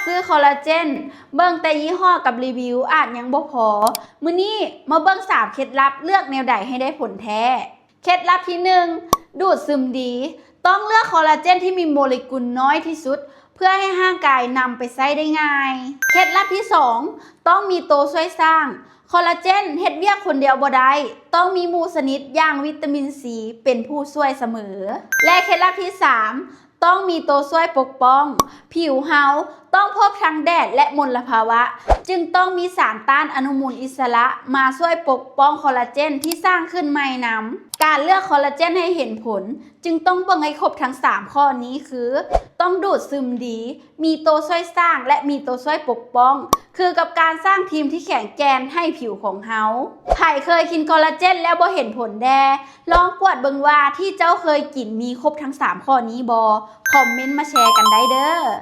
ຊື້ຄໍລາເຈນ ເບິ່ງແຕ່ຍີ່ຫໍ້ກັບຣີວິວອາດຍັງບໍ່ພໍ. ມື້ນີ້ມາເບິ່ງສາມເຄັດລັບເລືອກແນວໃດໃຫ້ໄດ້ຜົນແທ້. ເຄັດລັບທີໜຶ່ງ ດູດຊຶມດີ. ຕ້ອງເລືອກຄໍລາເຈນທີ່ມີໂມເລກຸນນ້ອຍທີ່ສຸດ ເພື່ອໃຫ້ຮ່າງກາຍນຳໄປໃຊ້ໄດ້ງ່າຍ. ເຄັດລັບທີສອງ ຕ້ອງມີໂຕຊ່ວຍສ້າງ. ຄໍລາເຈນເຮັດວຽກຄົນດຽວບໍ່ໄດ້, ຕ້ອງມີໝູ່ຊະນິດຢ່າງວິຕາມິນຊີເປັນຜູ້ຊ່ວຍສະເໝີ. ແລະ ເຄັດລັບທີສາມ ຕ້ອງມີໂຕຊ່ວຍປົກປ້ອງ. ຜິວເຮົາຕ້ອງພົບທັງແດດ ແລະ ມົນລະພາວະ, ຈຶ່ງຕ້ອງມີສານຕ້ານອະນຸມູນອິດສະຫຼະມາຊ່ວຍປົກປ້ອງຄໍລາເຈນທີ່ສ້າງຂຶ້ນໃໝ່ນຳ. ການເລືອກຄໍລາເຈນໃຫ້ເຫັນຜົນ ຈຶ່ງຕ້ອງເບິ່ງໃຫ້ຄົບທັງສາມຂໍ້ນີ້ຄື ຕ້ອງດູດຊຶມດີ, ມີໂຕຊ່ວຍສ້າງ ແລະ ມີໂຕຊ່ວຍປົກປ້ອງ ຄືກັບການສ້າງທີມທີ່ແຂງແກ່ນໃຫ້ຜິວຂອງເຮົາ. ໃຜເຄີຍກິນຄໍລາເຈນແລ້ວບໍ່ເຫັນຜົນແດ່? ລອງກວດເບິ່ງວ່າທີ່ເຈົ້າເຄີຍກິນມີຄົບທັງສາມຂໍ້ນີ້ບໍ່? ຄອມເມັນມາແຊກັນໄດ້ເດີ້.